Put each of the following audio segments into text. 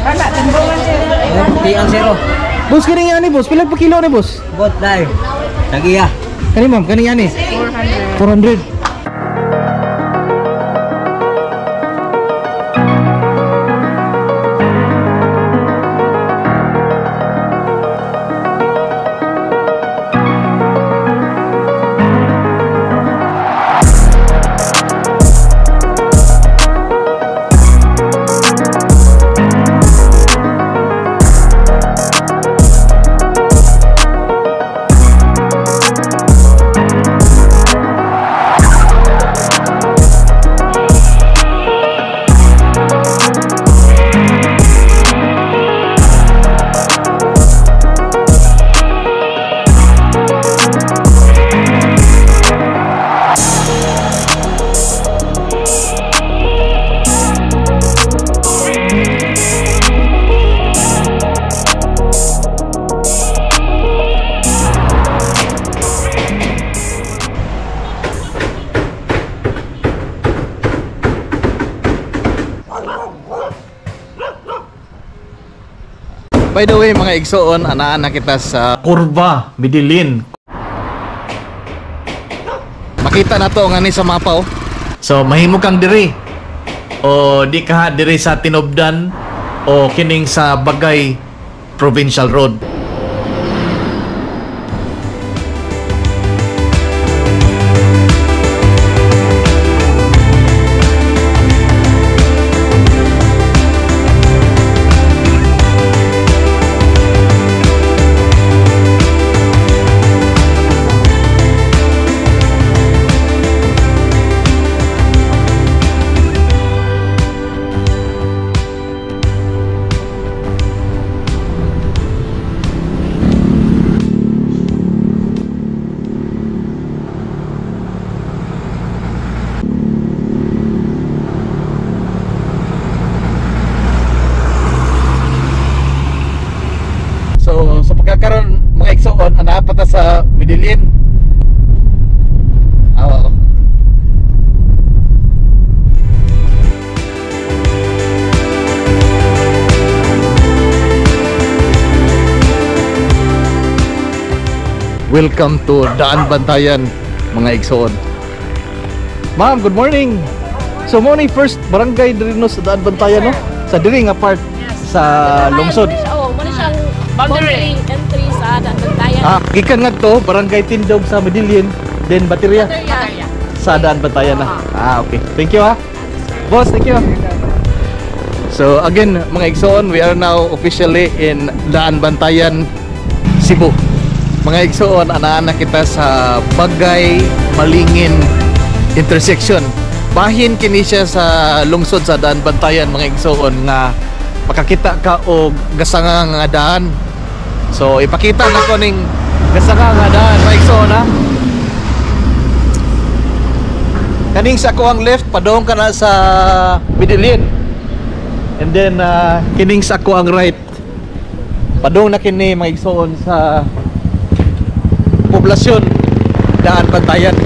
Wala, timbungan sir. Tiang zero. Boss, kani yan ni boss. Pila pa kilo ni boss? Bot dai. Tagiya. Kani ma'am, kani yan ni? 400. 400. By the way, mga igsoon, anaan na kita sa Curva, Medellin. Makita na to nga ni sa mapa oh. So mahimo kang diri o di ka diri sa Tinobdan o kining sa Bagay Provincial Road. So sa pagkakaroon mga igsoon, anaa pa ta sa Medellin. Oo. Welcome to Daan Bantayan, mga igsoon. Ma'am, good morning. So mo ni first barangay diri no sa Daan Bantayan no? Sa diri nga part sa lungsod. Oo, muna siyang boundary entry sa Daan Bantayan. Ah, gikan nga to, Barangay Tindog sa Medellin, then Bateria Baterya. sa Daan Bantayan na. Ah, okay. Thank you ha. Boss, thank you. So again, mga igsoon, we are now officially in Daan Bantayan, Cebu. Mga igsoon, anaan na kita sa Bagay Malingin intersection. Bahin kini siya sa lungsod sa Daan Bantayan, mga igsoon, nga makakita ka og gasanga nga daan. So ipakita na ko ning gasanga nga daan, mga igsoon ha. Kaning sa ako ang left, padong ka na sa Medellin. And then kining sa ako ang right, padong na kini mga igsoon sa poblasyon Daan Bantayan.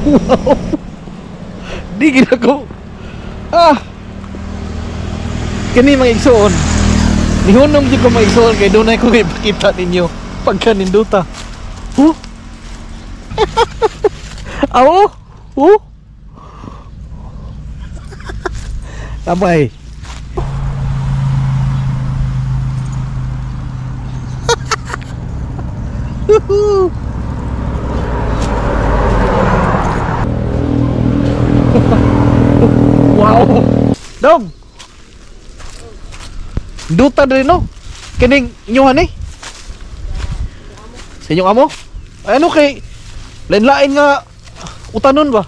Wow. Di gid ako. Ah. Kini mga igsoon. Nihunong jud ko mga igsoon kay dunay ko ipakita ninyo pagka ninduta. Huh? Awo? Huh? Tambay. Wow. Dog. Duta diri no. Kining inyuhan eh. Sa inyong amo? Ay, ano kay lain-lain nga utanon ba?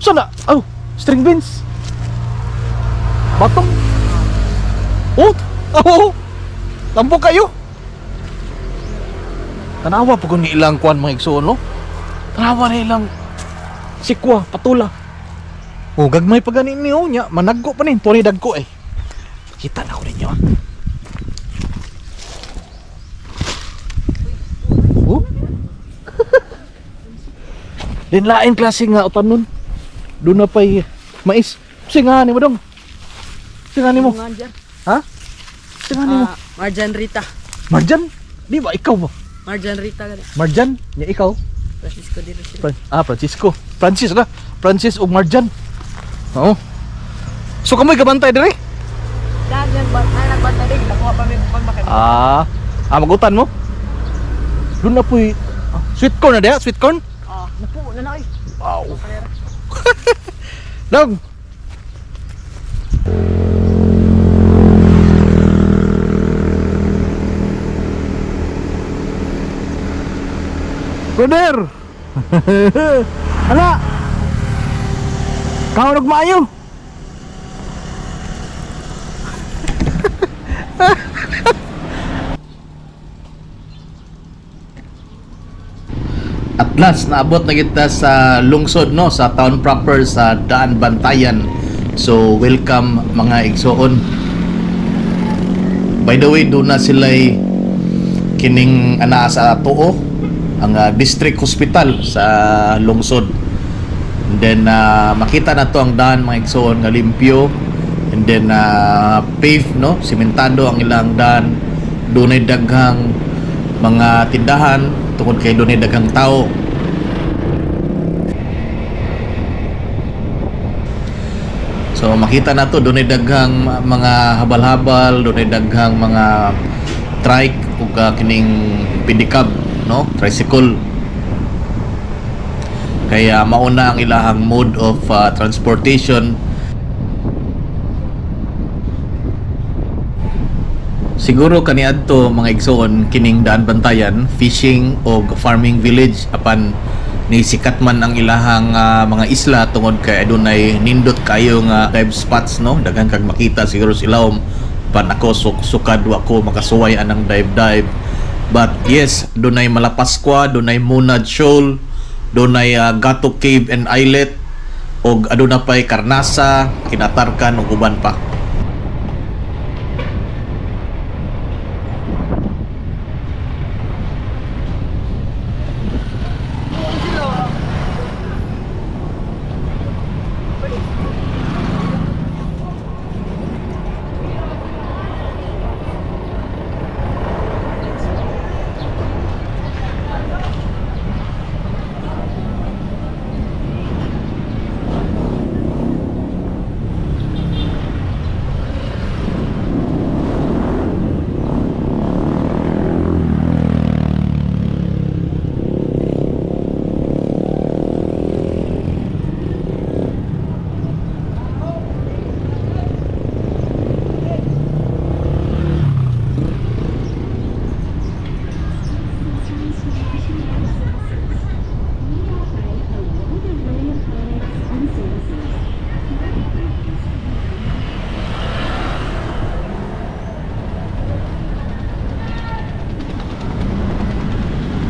Sana? Oh, string beans. Batong. Oh, oh. Lambo kayo. Tanawa pa kun ni ilang kuan mga igsoon no. Tanawa ni ilang sikwa, patula. Oh, gagmay pa gani ni oh nya, managko pa ni, tuwa ni dagko eh. Kita na ko ninyo ah. Oh. Linlain klase nga utanon. Doon na pa'y mais. Singahan mo dong. Singahan mo. Ha? Singahan mo. Marjan Rita. Marjan? Di ba ikaw ba? Marjan Rita gani. Marjan? Nya ikaw? Francisco de Rosero. Francisco. Francis na. Francis ug Marjan. Oo. So kamoy gabantay dire? Dagan ba ay nagbantay din nakuha pa mi pagmakan. Magutan mo? Doon na po'y sweet corn na diha, sweet corn? Napo na na oy. Wow. Dog. Brother. Ala. Kaon og maayo. At last, naabot na kita sa lungsod, no, sa town proper sa Daan Bantayan. So welcome mga igsoon. By the way, doon na sila'y kining anaa sa tuo ang district hospital sa lungsod. And then makita na to ang daan mga igsoon nga limpyo. And then paved, no, simentado ang ilang daan. Dunay daghang mga tindahan tungod kay dunay daghang tao. So makita na to dunay daghang mga habal-habal, dunay daghang mga trike ug kining pedicab, no, tricycle. Kaya mauna ang ilahang mode of transportation. Siguro kaniadto mga igsoon kining Daan Bantayan, fishing og farming village apan ni sikat man ang ilahang mga isla tungod kay adunay nindot kayo nga dive spots, no, daghan kag makita siguro sa ilawom. Pan ako sukad wa ko makasuway anang dive. But yes, dunay Malapascua, dunay Munad Shoal, dunay Gato Cave and Islet og aduna pay Karnasa, Kinatarkan ug uban pa.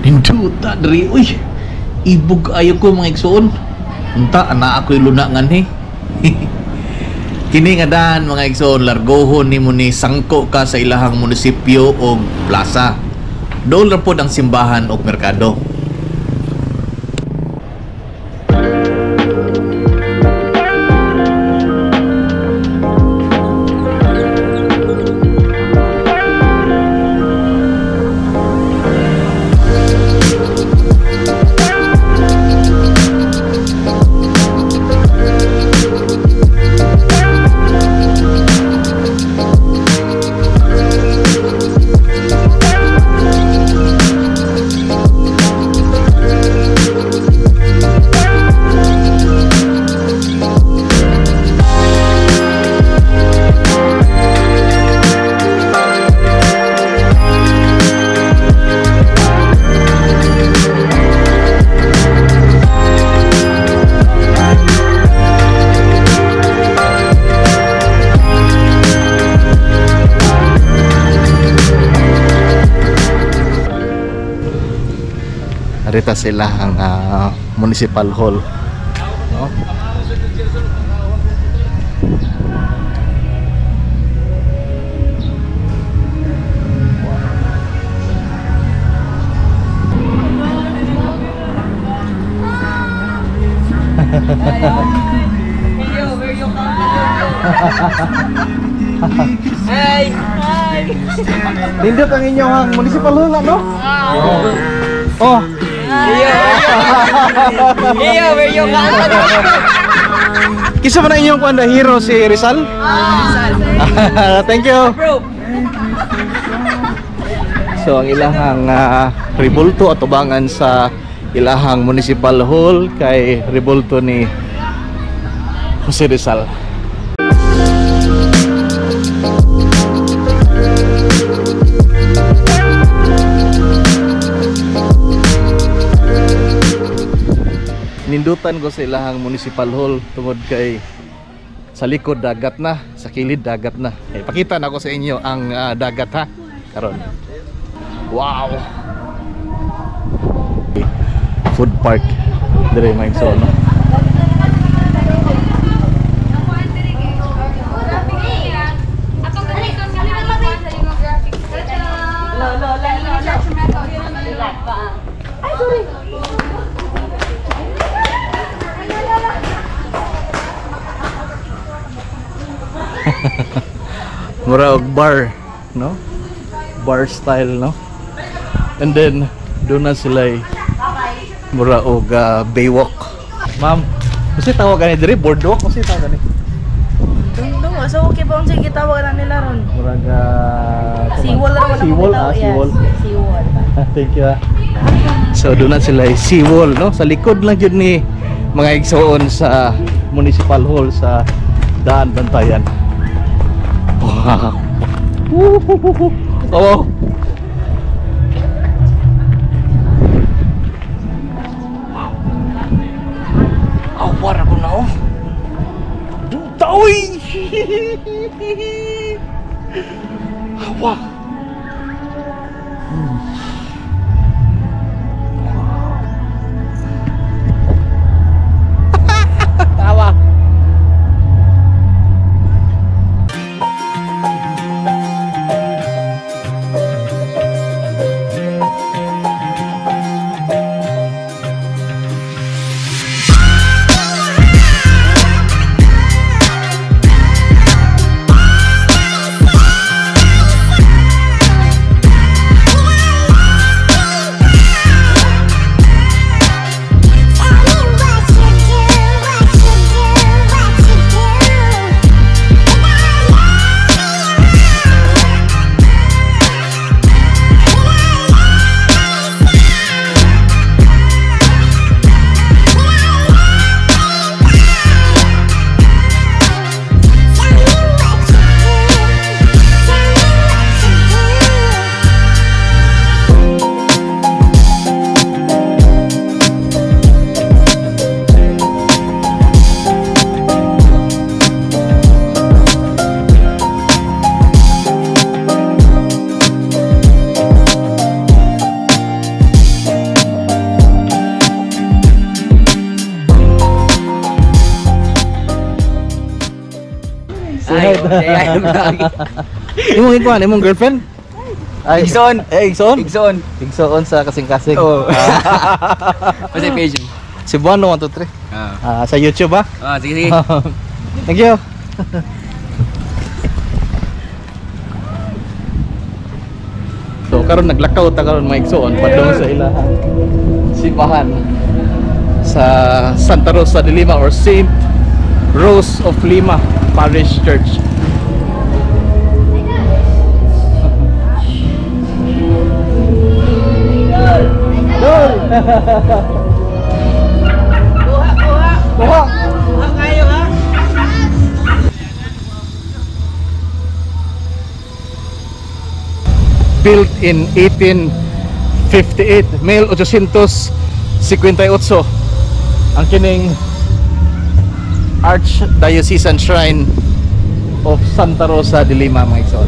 Ninduta diri uy. Ibog ayo ko mga igsoon. Unta ana ako'y luna nganhi. Kini nga daan mga igsoon, largohon nimo ni sangko ka sa ilahang munisipyo og plaza. Dool ra pod ang simbahan og merkado. Rita sila ang municipal hall, no? Yo, where you come Hi! Hi! Nindot ang inyong municipal hall, no? Oh. Yo, where you come Kisa man ang inyong kuan na hero si Rizal? Thank you. Bro! So ang ilahang rebulto atubangan sa ilahang municipal hall kay rebulto ni Jose Rizal. Nindutan ko sa ilahang municipal hall tungod kay sa likod dagat na, sa kilid dagat na. Eh, pakita na ko sa inyo ang dagat ha. Karon. Wow. Food park dire may no. Mura og bar, no? Bar style, no? And then doon na sila mura og baywalk. Ma'am, kasi tawag ani dire boardwalk kasi tawag ani. Dungdung, so okay pa unsay gitawag na nila ron? Murag Seawall ra man Seawall, ah, seawall. Seawall. Thank you. Ah. So doon na sila seawall, no? Sa likod lang jud ni mga igsoon sa Municipal Hall sa Daan Bantayan. Wow. Woo-hoo-hoo-hoo. Oh. Wow. Awar ako na oh. Duta oy. Awa. Tawa. Ay, ay, Imong ikuan, imong girlfriend? Ay, Igsoon. Eh, Igsoon? Igsoon. Igsoon sa kasing-kasing. Oo. Basta page. Cebuano 1 2 3. Ah. Ah, sa YouTube ah. Ah, sige sige. Thank you. So karon naglakaw ta karon mga igsoon padung sa ilahang simbahan sa Santa Rosa de Lima or Saint Rose of Lima Parish Church. Dol! Kuha, kuha. Kuha! Kuha kayo ha. Built in 1858, 1858, ang kining Archdiocesan Shrine of Santa Rosa de Lima, mga igsoon.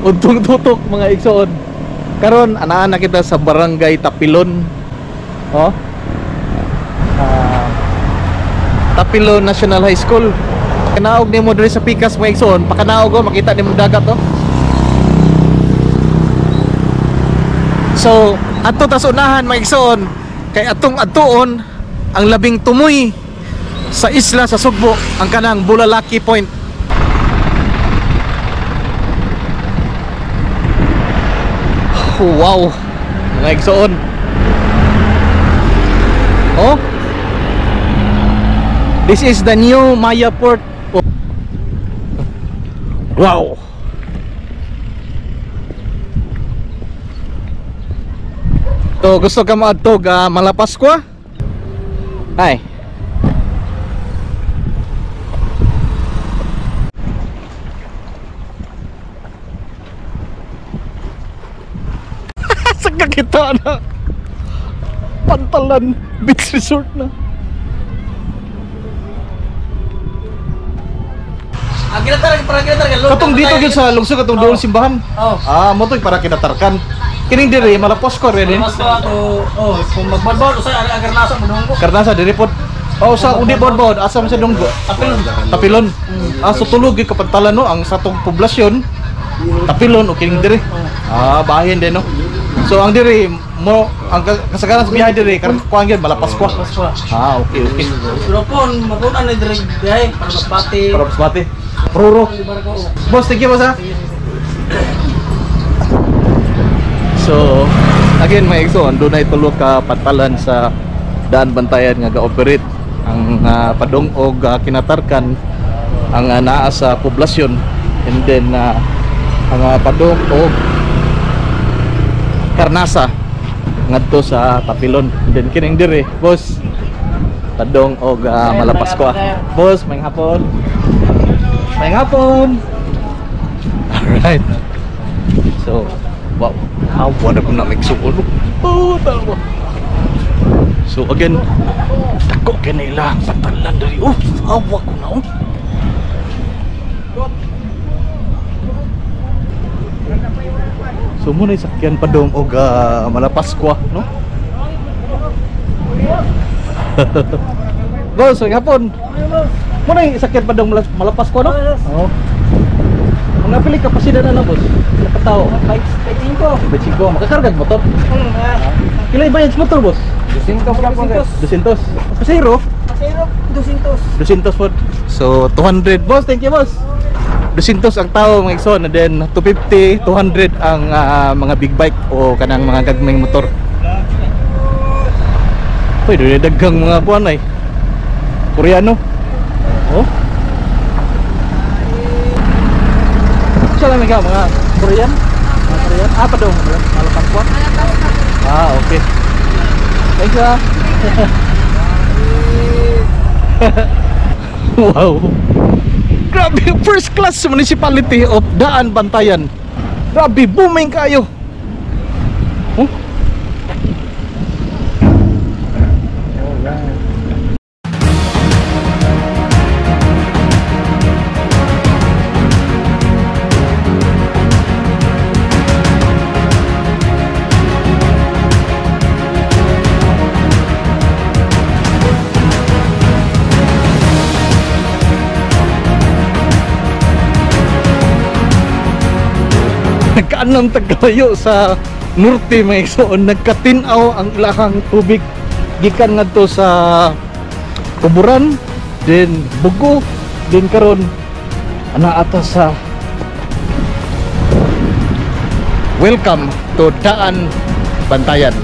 Untong tutok, mga igsoon. Karon anaa na kita sa Barangay Tapilon. Oh. Tapilon National High School. Kanaog nimo diri sa pikas, mga igsoon, pakanaog oh, makita nimo dagat oh. So, adto ta sa unahan, mga igsoon, kay atong adtuon ang labing tumoy sa isla sa Sugbo, ang kanang Bulalaki Point. Oh, wow, mga igsoon. Oh. This is the new Maya Port. Oh. Wow. So gusto ka moadto ga Malapascua? Hi. Sa kakita na Pantalan Beach Resort na. Ah, ginatar para ginatar. Katong dito gyud sa lungsod, katong doon simbahan. Oh. Ah, mo to'y para kinatarkan. Kining diri Malapascua rin eh. Mas ko oh, kung magbalbal usay ari agar nasa mo. Karnasa diri pod. Oh, sa undi bod asa man sa dunggo. Tapilon. Tapilon. Ah, so tulog gyud kapantalan no ang sa atong poblasyon. Tapilon o kining diri. Ah, bahin din no. So ang diri mo ang kasagaran sa biyahe diri karon kuan gyud Malapascua. Ah, okay okay. Pero pon magunan na diri biyahe para Masbate. Para Masbate. Roro. Boss, thank you, boss ha. So, again mga igsoon, doon ay tulo ka pantalan sa Daan Bantayan nga ga-operate ang padung og kinatarkan ang naa sa poblasyon, and then ang padung og Karnasa ngadto sa Tapilon. And then kining diri, boss, padung og Malapascua. Boss, may hapon. May hapon. Alright. So, wow. Awa na po na may suko. Oh, tama. So again, dako kay nila patalan diri. Oh, awa ko na oh. So mo na sakyan padung og Malapascua, no? Boss, may hapon. Mo na sakyan padung Malapascua, no? Oh. Mga pili kapasidad na, boss? Pila ka tao? 25. 25. Makakarga og motor? Kila bayad sa motor, boss? 200 lang po. 200. Pasero? Pasero 200. 200 po. So 200, boss. Thank you, boss. 200 ang tao, mga igsoon, and then 250, 200 ang mga big bike o kanang mga gagmayng motor. Uy, doon daghang mga kuan ay. Koreano. Oh. Sa lang ikaw, mga Korean? Mga Korean? Ah, padung. Malapascua? Ah, okay. Thank you, ah. Wow. Grabe, first class municipality of Daan Bantayan. Grabe, booming kayo. Huh? Nagkaanam tagkalayo sa norte, mga igsoon, nagkatinaw ang ilahang tubig gikan ngadto sa Kuburan, then Bugo, then karon ana ata sa. Welcome to Daan Bantayan.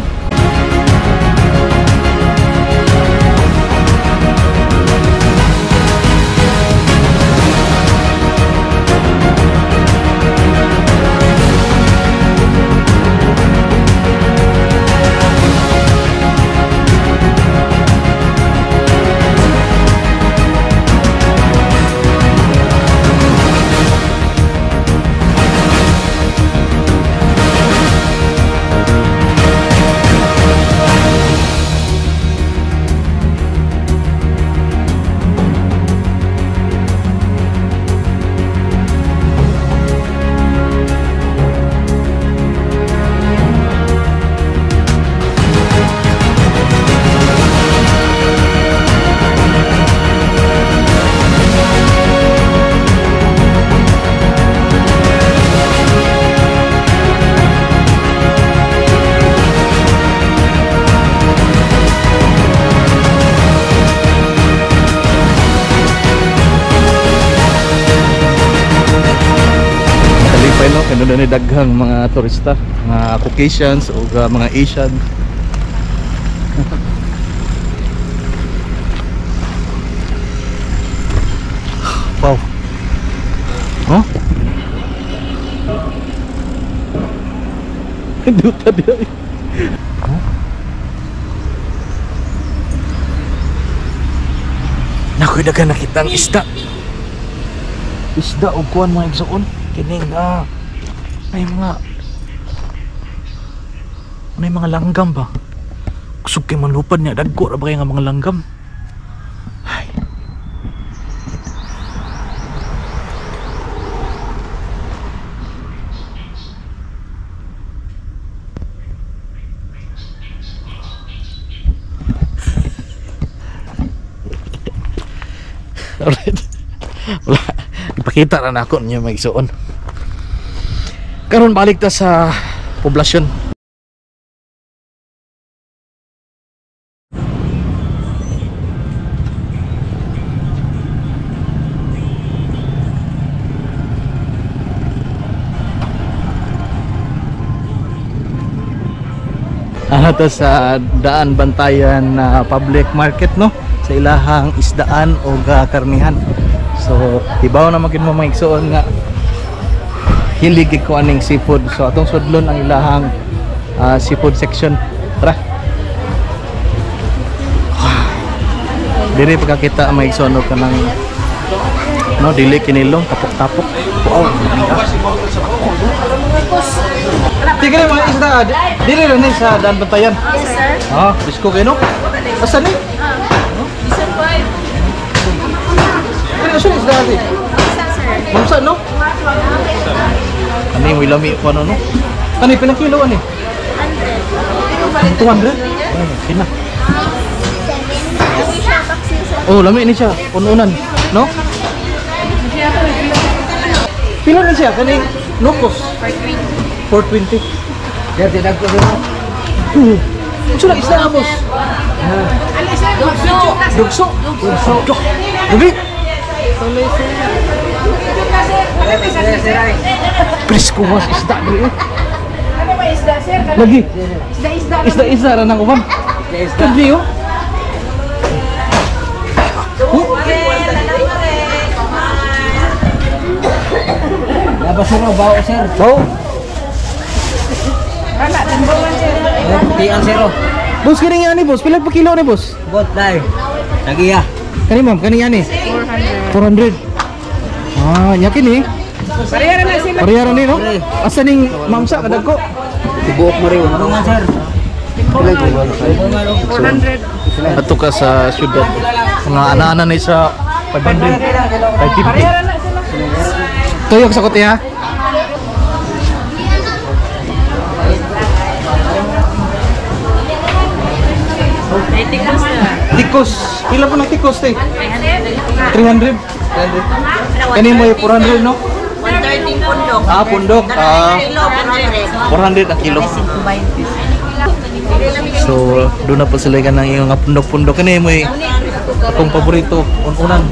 Dunay daghang mga turista, mga Caucasians o mga Asian. Wow. Huh? Duta dia. Huh? Nakoy daghan nakita ang isda. Isda og kuan mga igsoon. Kining ay mga ano yung mga langgam ba? Kusog kay manlupad niya, dagko ra ba kay nga mga langgam? Ay. Alright. Wala. Ipakita na nako ninyo mga igsoon. Karon balik ta sa poblasyon. Ano sa Daan Bantayan na public market, no, sa ilahang isdaan o karnihan. So hibaw na magin mo mga igsoon nga hilig ko aning seafood. So atong sudlon ang ilahang seafood section. Tara. Diri pagkakita ang mga igsoon og kanang no dili kinilong tapok-tapok. Wow. Tigre mga isda, dili rin sa Daan Bantayan. Yes, sir. Ah, bisko kayo no? Asa ni? Bisan 5. Pero asa ni isda ate? Bisa, sir. Mamsa no? Ani mo lami ko ano no? Ani pilang kilo ani? 200. 200? Ay, kina. Oh, lami ni siya. Ununan, no? Pila ni siya kani nukos? 420. Sir, tinag ko sir. Unsa lang isda boss? Dugso. Dugso. Dugso. Dugso. Presko mas isda diri. Ano ba isda, sir? Lagi. Isda-isda. Isda-isda ra nang uban. Isda. Kadli oh. Labas sir, oh, bao sir. Oh, Putian sir. Oh. boss kani nga ni boss, pila pa kilo ni boss? Bot dai. Nagiya. Kani ma'am, kani ani? 400. 400. Ah, nya kini. Pareha na sila. Pareha ra ni no? Asa ning mamsa kadagko? Tibuok mo rin. Ano nga sir? 400. Ato ka sa syudad. Mga ana-ana ni sa 500. 550. Pareha na sila. Tuyok sa kuti ha. Tikos na. Tikos. Pila po ng tikos te? 300. 300. Kani mo yung 400 no? 130 pundok. Ah, pundok. Ah, Kilo, 400 ang kilo. So, doon na po sila ka ng iyong pundok-pundok. Kani mo yung akong paborito, ununan.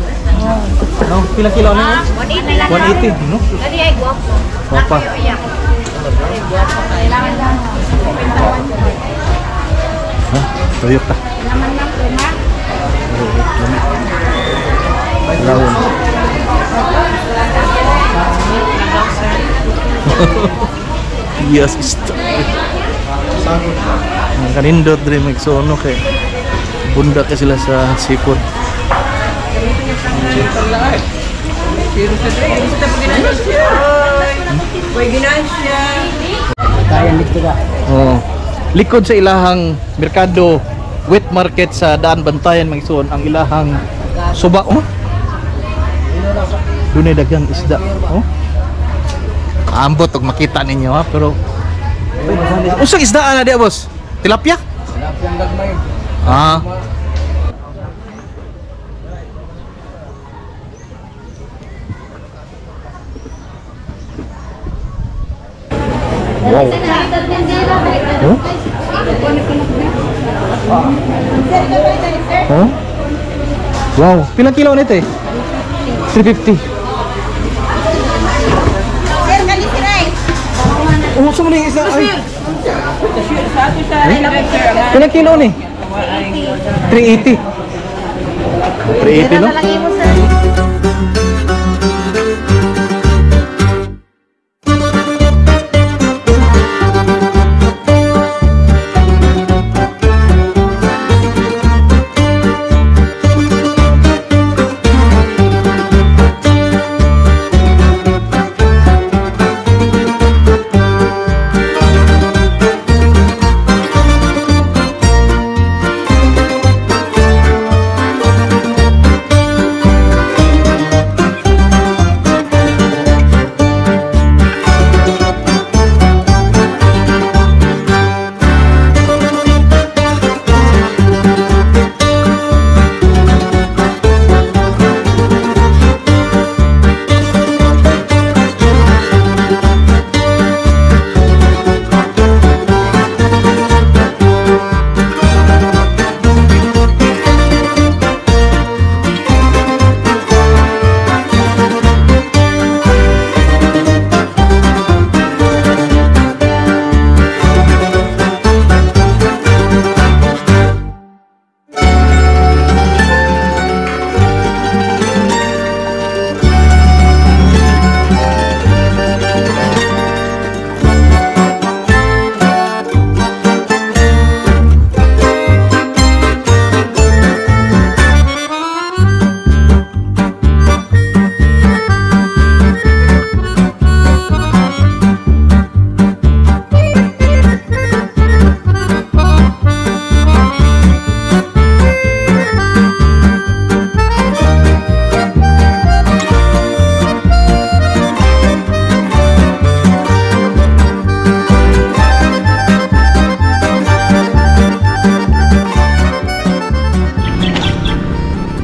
No, pila kilo na? 180 lang. 180, no? Kani ay guwapo. Guwapa. Ha, tuyok ta. Lawon. Yes, isda. Ang kanindot diri magsuno kay bunda kay sila sa seafood. Kaya dito ka. Oh. Likod sa ilahang merkado, wet market sa Daan Bantayan mga igsoon, ang ilahang suba oh. Dunay daghang isda oh. Ambot og makita ninyo ha, pero unsang isda na diya boss? Tilapia? Tilapia ang gagmay. Ah. Wow. Huh? Huh? Wow. Pilang kilo nito eh? 350. Sir, kani sir ay. mo ning isla? Ay. Ilang kilo ni? 380. 380 no? Na lang imo, sir.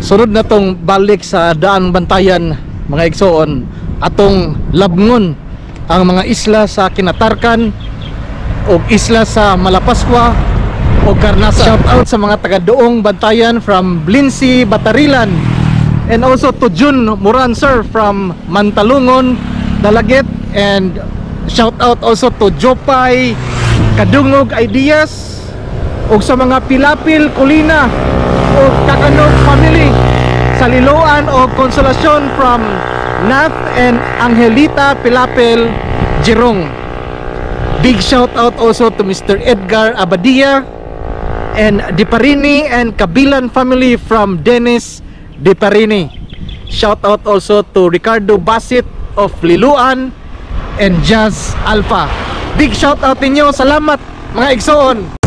Sunod na tong balik sa Daan Bantayan, mga igsoon, atong labngon ang mga isla sa Kinatarkan o isla sa Malapascua o Carnasa. Shout out sa mga taga Doong Bantayan from Blinsi, Batarilan, and also to Jun Moran sir from Mantalungon, Dalaguete, and shout out also to Jopay Kadungog Ideas ug sa mga Pilapil Kulina o Kakanog family sa Liloan o Konsolasyon from Nath and Angelita Pilapil Jirong. Big shout out also to Mr. Edgar Abadia and Diparini and Kabilan family from Dennis Diparini. Shout out also to Ricardo Basit of Liloan and Jazz Alpha. Big shout out ninyo. Salamat, mga igsoon.